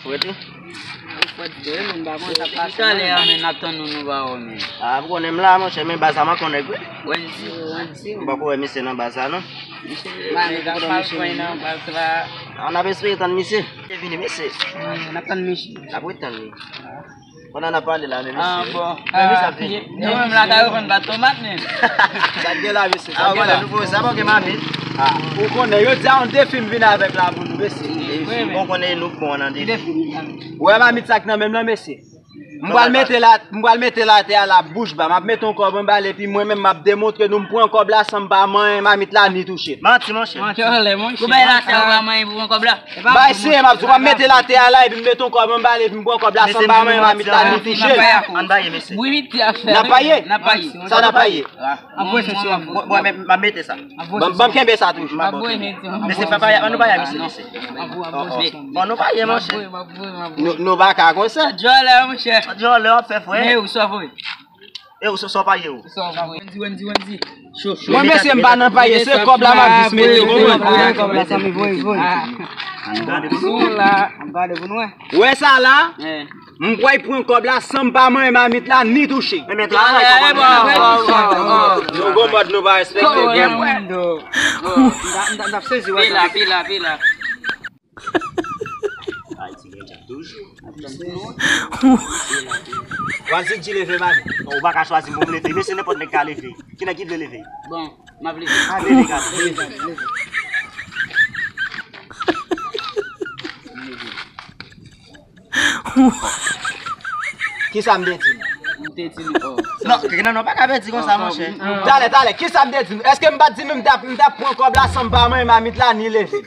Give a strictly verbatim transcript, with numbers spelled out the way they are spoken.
Frè tou. Frè tou, wi, men m pa konn sa k pase. Talè a, men n ap tann nou, nou pa wè, men. Ah, ou konnen m la, monchè, men baz la m ankonèk, wi. Wendy, Wendy. M poko wè misye nan baz la, non. Misye, men, men, misye, nan baz la. Ah, n ap espere tann misye. Li vini, mesye. Wi, n ap tann misye. N ap ret tann li. Pandan n ap pale la, men misye. Ah, bon. Men misye ap vini. Yo menm la ka reponn pa tomat, men. Sa k gen la, mesye? Sa k gen la? Nou poze sa, pa gen mamit. Ah, ou konnen, yo di a yon defi m vin avèk la pou nou, mesye. Wi, men. Ou konnen nou bon nan defi. Ou wè mamit sa k nan men m nan, mesye? M pral mete la, m pral mete l atè a la bouch ba. M ap mete yon kòb anba l, epi mwen menm m ap demontre nou m pran kòb la san m pa manyen mamit la ni touche l. Manti, monchè. Manti anlè, monchè. Ou bay la sa ou pa manyen pou pran kòb la? Bay se, m ap di w, m ap mete l atè a la, epi m mete yon kòb anba l, epi m pran kòb la san m pa manyen mamit la ni touche l. Ann baye, mesye. Wi, wi, ti afè. N ap paye? N ap paye. Sa n ap paye? Bon, bon, men, m ap mete sa. Ban m, ban m kenbe sa toujou. Mesye, pa paye, ann nou paye, mesye, mesye. Bon, nou paye, monchè. Nou, nou pa ka konsa. Djòlè, monchè. Djòlè, w ap fè frè. E ou sa voye? E ou sa, sa w paye ou? Wendy, Wendy, Wendy. Cho, cho. Mwen, mesye, m pa nan paye, se kòb la m ap jis mete, ou konprann? Kòb la, sa m voye, voye. Ann gade pou nou. Ann gade pou nou wè. Ou wè sa la? M kwè pran kòb la san m pa manyen mamit la ni touche. Men, men, travay kòb la. Nou gon mòd nou pa respekte. M t ap sezi wè. Pila, pila, pila. Ayiti gen djab toujou. Wazid di leve, mami. Ou pa ka chwazi m pou m leve. Mesye, nenpòt nèg ka leve. Ki nèg ki vle leve? Bon, m ap leve. Ah, leve, gade, leve, leve. Kisa m te di nou? M te di nou, oh. Non, non, non, pa ka pèdi konsa, monchè. Talè, talè, kisa m te di nou? Èske m pa t di nou m t ap, m t ap pran kòb la san m pa manyen mamit la ni leve?